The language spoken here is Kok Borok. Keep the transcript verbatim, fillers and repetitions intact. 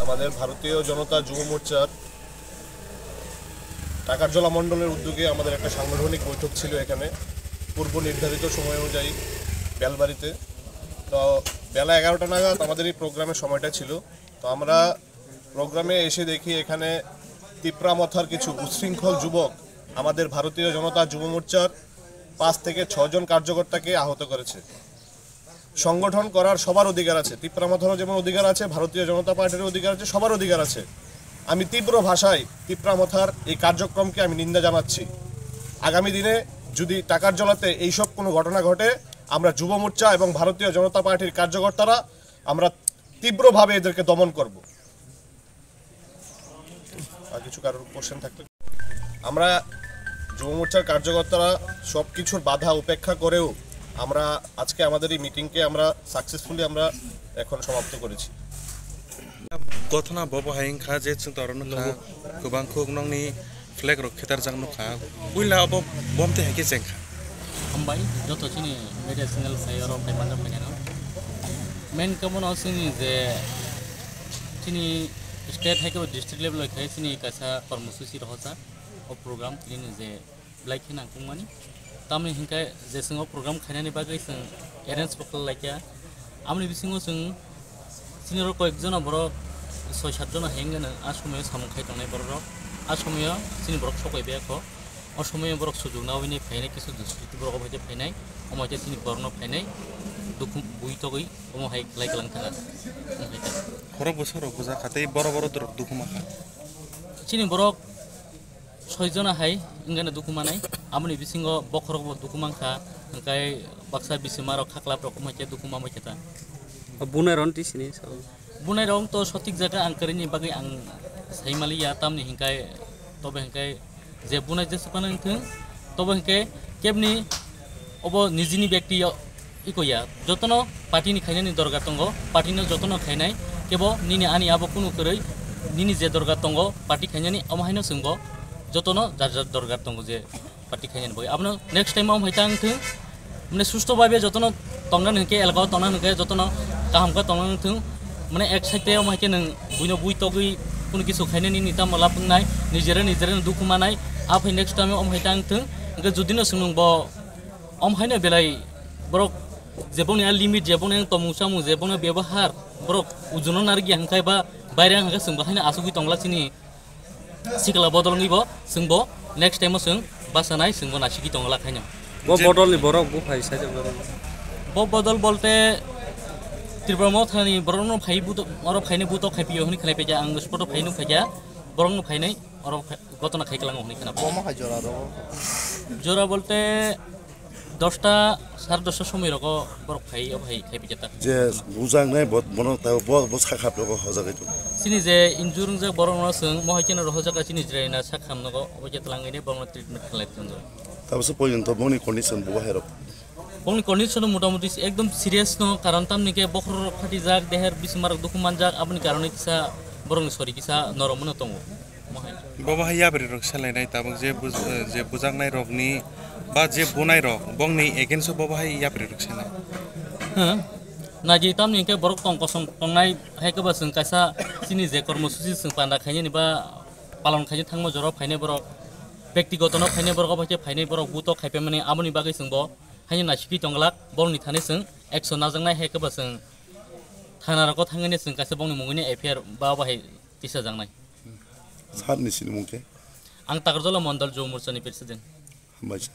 আমাদের ভারতীয় জনতা যুব মোর্চার টাকারজলা মণ্ডলের উদ্যোগে আমাদের একটা সাংগঠনিক বৈঠক ছিল এখানে, পূর্ব নির্ধারিত সময় অনুযায়ী বেলবাড়িতে। তো বেলা এগারোটা নাগাদ আমাদের এই প্রোগ্রামের সময়টা ছিল। তো আমরা প্রোগ্রামে এসে দেখি এখানে তিপ্রা মথার কিছু উচ্ছৃঙ্খল যুবক আমাদের ভারতীয় জনতা যুব মোর্চার পাঁচ থেকে ছয় জন কার্যকর্তাকে আহত করেছে। সংগঠন করার সবার অধিকার আছে, তিপ্রা মথারও যেমন অধিকার আছে, ভারতীয় জনতা পার্টির অধিকার আছে, সবার অধিকার আছে। আমি তীব্র ভাষায় তিপ্রা মথার এই কার্যক্রমকে আমি নিন্দা জানাচ্ছি। আগামী দিনে যদি টাকারজলাতে এইসব কোনো ঘটনা ঘটে, আমরা যুব মোর্চা এবং ভারতীয় জনতা পার্টির কার্যকর্তারা আমরা তীব্রভাবে এদেরকে দমন করব। আর কিছু কারোর কোশ্চেন থাকলে, আমরা যুব মোর্চার কার্যকর্তারা সব কিছুর বাধা উপেক্ষা করেও আমরা আজকে আমাদের এই মিটিংকে আমরা সাকসেসফুলি আমরা এখন সমাপ্ত করেছি। Gothona bobo hai wngkha je chwng toro nukha, kwbang khuk nokni flag rok khetarjak nukha, puila obo bom twi hai khe chengkha. Hambai joto chini media channel sai oro phai manjak phai nang. Main khe bono chini je chini state hai khe bo district level bai khai chini kaisa kormosuchi rohorjak o program tini je belai khe nangkukmani. Tamoni hinkhe je chwng o program khainani bagwi chwng arrange bo khlai laikha. Amoni bisingo chwng chini oro koyekjona borok soi sat jona hai wngkha nw a somoyo samung khai tongnai borok rok. A somoyo chini borok sokoi biyakho. O somoyo borok sujuk naui ni phainai, kisu duskriti borok obo hai khe phainai, omo hai khe chini borokno phainai dukhu bui togwi omo hai khlai kwlang thangkha. Omo hai khe. Khorok bwsarok bwjakha tei borok borok dorok dukhu mankha. Chini borok soi jona hai wngkha nw dukhu manai, aboni bisingo bokhorok bo dukhu mankha, hwnkhe baksa bisimarok khaklap rok omo hai khe dukhu manbai khe ta. O bunai rok twi sini sao. Bunai rok to sotik jaga ang kwrwini bagwi ang sai maliya, tamni hinkhai tobo hinkhai je bunai jesukmano wngthung, tobo hinkhe kebni obo nijini byakti iko ya, jotono party ni khainani dorgar tongo, party no jotono khainai, kebo nini ani abo kunu kwrwi, nini je dorgar tongo party khainani, omo haino chwngbo jotono jar jar dorgar tongo je party khainani bagwi. Abono next time omo hai ta wngthung, mane susto bhabe jotono tongna hwnkhe, elaka o tongna hwnkhe jotono kaham khe tongna wngthung. Mane ek side tei omo hai khe nwng buino bui togwi kunu kisu khainani nini tamo lab wngnai, nijera nijera no dukhu manai. Aphai next time omo hai ta wngthung. Hwnkhe judino chwng nwng bo omo haino belai borok je bongni a limit, je bongni tomung chamung, je bongni bebahar borok ujuno narikya hwnkhe ba baire wngkha khe chwng bo haino achugwi tongla chini sikla bodol wngwi bo chwng bo next time o chwng bachanai, chwng bo naisiki tongla khaino. Bo Je- bodol ni borok buphai sai borok. Bo bodol bolte Tripura Mothani borokno phai buto, oro phaini buto khaipiyo hwnwi khlai paikha, ang spot o phaino phaikha, borokno phainai oro phai-, gotona khai kwlango hwnwi khna. Bomo hai jora rogo. Jora bolte dosta, sare dosta somoi rogo borok phai, obo hai khai paikha ta. Je bujaknai bo, bono ta bo, bo sak hap rogo hojagwi tongo. Chini je injure wngjak borokno chwng mohai kheno rohorjak chini jwraina sak hamnogo, obo khe twlangwi borokno treatment khlai tongo. Tabukhe poyonto boni condition bo hai rok. Bongni condition motamuti ekdom serious no, karon tamni khe bokhorok phatijak, deher bisinmarok dukhu manjak, aboni karone kisa borokni sori kisa noromno tongo. Mohai. Bobo hai yapri rok selainai tabuk je buj-, je bujaknai rokni ba je bunai rok bongni against o bobo hai yapri rok selai. Huh? Naji tamni khe borok tong kosong tongnai hai khe ba chwng kaisa chini je kormosuchi chwng panda khainani ba palon khaina thangma jora phainai borok, bektigoto no phainai borok, obo hai khe phainai borok buto khaipai mani, aboni bagwi chwng bo haino naisiki tongglak, borokni thani chwng action najaknai hai khe ba chwng thana rogo thangwi chwng kaisa bongni mungwi F I R ba bahai tisajaknai. Sir ni sinimung khe? Ang Takarjala Mondol Juv Morcha ni president. Hambai sir.